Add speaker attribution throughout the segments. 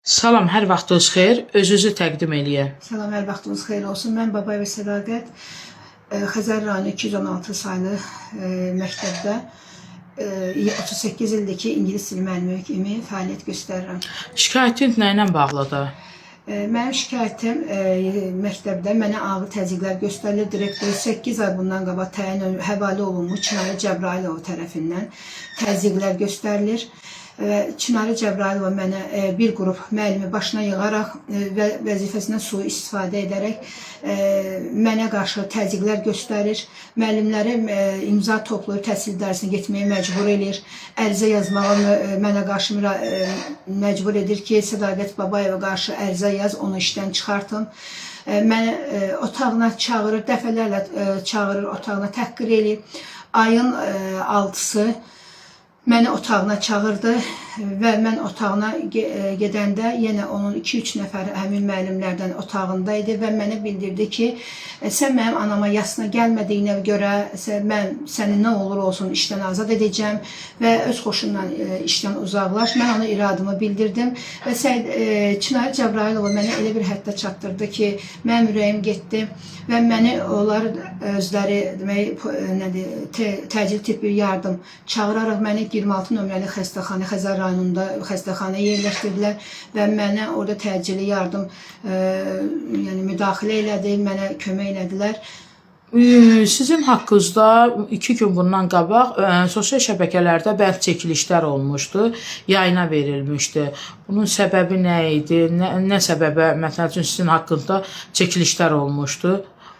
Speaker 1: Salam, hər vaxtınız xeyir. Özünüzü təqdim eləyin.
Speaker 2: Salam, hər vaxtınız xeyir olsun. Mən Babayeva Sədaqət, Xəzər rayonu 216 saylı məktəbdə 38 ildir ki, ingilis dili müəllimi kimi fəaliyyət göstərirəm.
Speaker 1: Şikayətiniz nə ilə bağlıdır?
Speaker 2: Mənim şikayətim məktəbdə mənə ağır təzyiqlər göstərilir. Direktor 8 ay bundan qabaq təyin həvalə olunmuş Çinarə Cəbrayılova tərəfindən təzyiqlər göstərilir. Və Çinarə Cəbrayılova mənə bir qrup müəllimi başına yığaraq və vəzifəsindən sui-istifadə edərək mənə qarşı təzyiqlər göstərir. Müəllimləri imza toplayıb təhsil idarəsinə getməyə məcbur eləyir. Ərizə yazmağa mənə qarşı məcbur edir ki, Sədaqət Babayeva qarşı ərizə yaz, onu işdən çıxartın. Məni otağına çağırır, dəfələrlə çağırır, otağına təhqir eləyir. Ayın 6-sı məni otağına çağırdı və mən otağına gedəndə yenə onun 2-3 nəfəri həmin müəllimlərdən otağında idi və mənə bildirdi ki, sən mənim anama yasına gəlmədiyinə görə mən səni nə olur olsun işdən azad edəcəm və öz xoşundan işdən uzaqlaş. Mən ona iradımı bildirdim və Çinarə Cəbrayılova mənə elə bir həddə çatdırdı ki, mənim ürəyim getdi və məni onlar özləri demək nədir, təcili tibbi yardım çağıraraq məni 26 nömrəli xəstəxana, Xəzər rayonunda xəstəxanaya yerləşdirdilər və mənə orada təcili yardım, yəni müdaxilə elədi, mənə kömək elədilər.
Speaker 1: Sizin haqqınızda 2 gün bundan qabaq sosial şəbəkələrdə bəzi çəkilişlər olmuşdu, yayına verilmişdi. Bunun səbəbi nə idi? Nə səbəbə məsəl üçün sizin haqqınızda çəkilişlər olmuşdu?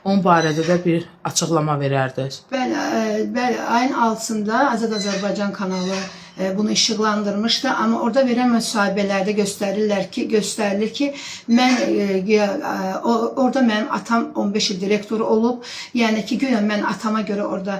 Speaker 1: Onun barədə də bir açıqlama verərdiniz.
Speaker 2: Bəli, bəli, ayın 6-sında Azad Azərbaycan kanalı bunu işıqlandırmışdı, amma orada verən müsahibələrdə göstərilir ki, mən güya orada mənim atam 15 il direktor olub, yəni ki, güya mən atama görə orada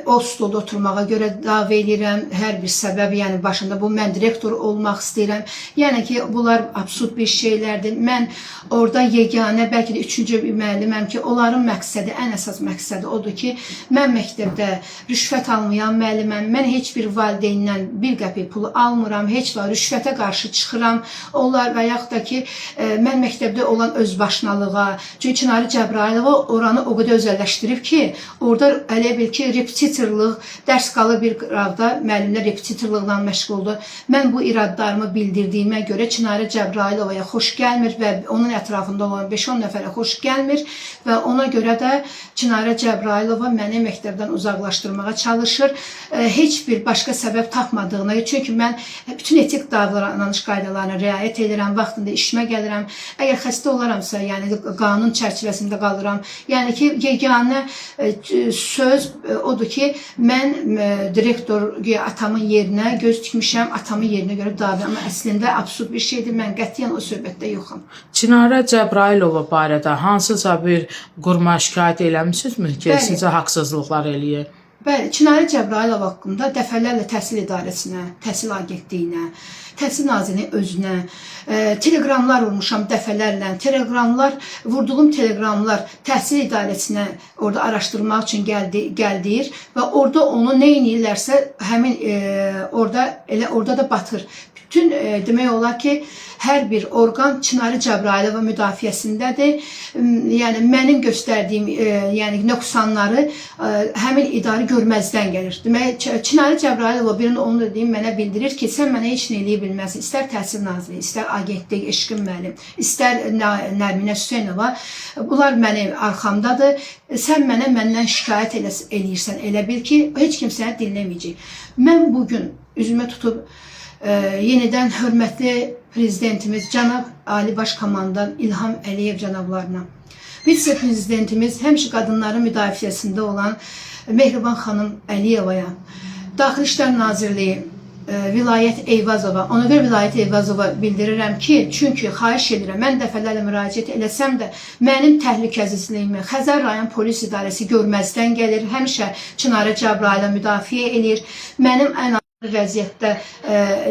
Speaker 2: o stolda oturmağa görə dava eləyirəm, hər bir səbəb, yəni başında bu mən direktor olmaq istəyirəm. Yəni ki, bunlar absurd bir şeylərdir. Mən orada yeganə, bəlkə də üçüncü bir müəlliməm ki, onların məqsədi, ən əsas məqsədi odur ki, mən məktəbdə rüşvət almayan müəlliməm, mən heç bir valideyndən bir qəpik pulu almıram, heç vaxt rüşvətə qarşı çıxıram. Onlar və yaxud da ki, mən məktəbdə olan özbaşınalığa, çünki Çinarə Cəbrayılova oranı o qədər özəlləşdirib ki, orada elə bil ki, repetitorluq, dərs qalır bir qıraqda, müəllimlər repetitorluqla məşğuldur. Mən bu iradlarımı bildirdiyimə görə Çinarə Cəbrayılovaya xoş gəlmir və onun ətrafında olan 5-10 nəfərə xoş gəlmir və ona görə də Çinarə Cəbrayılova məni məktəbdən uzaqlaşdırmağa çalışır. Heç bir başqa səbəb tapmadığına, çünki mən bütün etik davranış qaydalarına riayət edirəm, vaxtında işimə gəlirəm. Əgər xəstə olaramsa, yəni qanun çərçivəsində qalıram. Yəni ki, yeganə söz odur ki, mən direktor güya atamın yerinə göz tikmişəm, atamın yerinə görə dava, amma əslində absurd bir şeydir. Mən qətiyyən o söhbətdə yoxam.
Speaker 1: Çinarə Cəbrayılova barədə hansısa bir quruma şikayət eləmisinizmi ki,
Speaker 2: Bəli.
Speaker 1: sizə haqsızlıqlar eləyir?
Speaker 2: Bəli, Çinarə Cəbrayılova haqqında dəfələrlə Təhsil İdarəsinə, Təhsil Agentliyinə, Təhsil Nazirinin özünə teleqramlar vurmuşam dəfələrlə. Teleqramlar, vurduğum teleqramlar Təhsil İdarəsinə orada araşdırmaq üçün gəldir və orada onu nə edirlərsə həmin orada elə orada da batır. Bütün demək olar ki, hər bir orqan Çinarə Cəbrayılova müdafiəsindədir. Yəni mənim göstərdiyim yəni nöqsanları həmin idarə görməzdən gəlir. Demək Çinarə Cəbrayılova birinin onu da deyim mənə bildirir ki, sən mənə heç nə eləyə bilməzsən. İstər Təhsil Nazirliyi, istər agentlik, Eşqin müəllim, istər Nərminə Hüseynova, bunlar mənim arxamdadır. Sən mənə məndən şikayət eləyirsən, elə bil ki, heç kim səni dinləməyəcək. Mən bu gün üzümə tutub yenidən hörmətli prezidentimiz cənab Ali Baş Komandan İlham Əliyev cənablarına, vitse-prezidentimiz həmişə qadınların müdafiəsində olan Mehriban xanım Əliyevaya, Daxili İşlər Nazirliyi, Vilayət Eyvazova, ona görə Vilayət Eyvazova bildirirəm ki, çünki xahiş edirəm, mən dəfələrlə müraciət eləsəm də mənim təhlükəsizliyimi Xəzər rayon polis idarəsi görməzdən gəlir, həmişə Çinarə Cəbrayıla müdafiə eləyir. Mənim ən ağır vəziyyətdə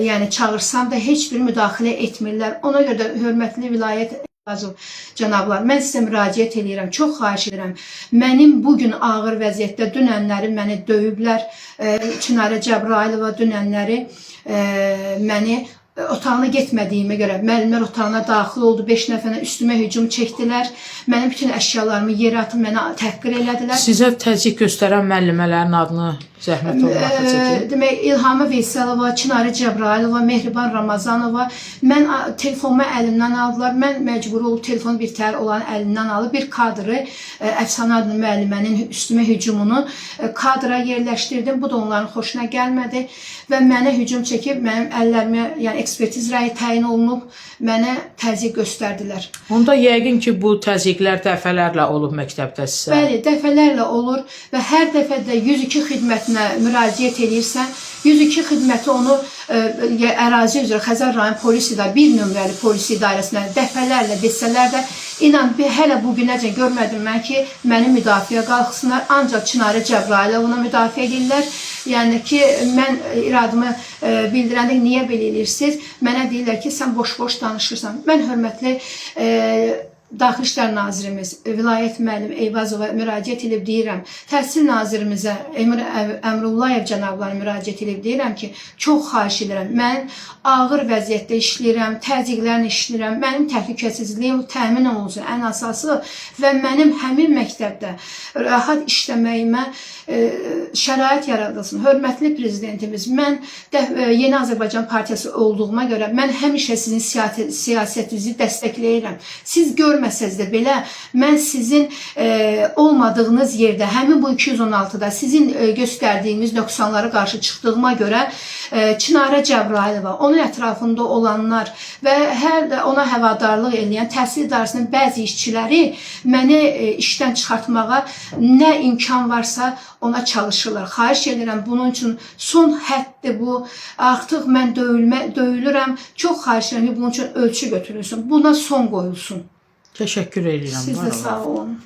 Speaker 2: yəni çağırsam da heç bir müdaxilə etmirlər. Ona görə də hörmətli Vilayət Eyvazov cənablar, mən sizə müraciət eləyirəm, çox xahiş edirəm. Mənim bu gün ağır vəziyyətdə dünənləri məni döyüblər. Çinarə Cəbrayılova dünənləri məni otağına getmədiyimə görə müəllimlər otağına daxil oldu. 5 nəfərə üstümə hücum çəkdilər. Mənim bütün əşyalarımı yerə atıb mənə təhqir elədilər.
Speaker 1: Sizə təzyiq göstərən müəllimələrin adını zəhmət olmasa çəkin.
Speaker 2: Demək İlhamə Veyselova, Çinarə Cəbrayılova, Mehriban Ramazanova mən telefonumu əlimdən aldılar. Mən məcbur olub telefonu bir təhər onların əlindən alıb bir kadrı Əfsanə adlı müəllimənin üstümə hücumunu kadra yerləşdirdim. Bu da onların xoşuna gəlmədi və mənə hücum çəkib mənim əllərimə, yəni ekspertiz rəyi təyin olunub, mənə təzyiq göstərdilər.
Speaker 1: Onda yəqin ki, bu təzyiqlər dəfələrlə olub məktəbdə sizə.
Speaker 2: Bəli, dəfələrlə olur və hər dəfə də 102 xidmətinə müraciət eləyirsən, 102 xidməti onu ərazi üzrə Xəzər rayon polis idarəsi 1 nömrəli polis idarəsinə dəfələrlə desələr də, inan bir hələ bu günəcən görmədim mən ki, məni müdafiə qalxsınlar, ancaq Çinarə Cəbrayılovna müdafiə edirlər. Yəni ki, mən iradımı bildirəndə niyə belə eləyirsiniz? Mənə deyirlər ki, sən boş-boş danışırsan. Mən hörmətli Daxili İşlər Nazirimiz Vilayət müəllim Eyvazova müraciət edib deyirəm. Təhsil Nazirimizə Emir Əmrullayev cənablarına müraciət edib deyirəm ki, çox xahiş edirəm. Mən ağır vəziyyətdə işləyirəm, təzyiqlərlə işləyirəm. Mənim təhlükəsizliyim təmin olunsun ən əsası və mənim həmin məktəbdə rahat işləməyimə şərait yaradılsın. Hörmətli prezidentimiz, mən də Yeni Azərbaycan Partiyası olduğuma görə mən həmişə sizin siyasətinizi dəstəkləyirəm. Siz görməsəz də belə mən sizin olmadığınız yerdə həmin bu 216-da sizin göstərdiyiniz nöqsanlara qarşı çıxdığıma görə Çinarə Cəbrayılova, onun ətrafında olanlar və hər də ona həvadarlıq eləyən təhsil idarəsinin bəzi işçiləri məni işdən çıxartmağa nə imkan varsa ona çalışırlar. Xahiş edirəm, bunun üçün son həddir bu. Artıq mən döyülürəm. Çox xahiş edirəm ki, bunun üçün ölçü götürülsün. Buna son qoyulsun.
Speaker 1: Təşəkkür edirəm.
Speaker 2: Siz
Speaker 1: Var
Speaker 2: də
Speaker 1: olun.
Speaker 2: sağ olun.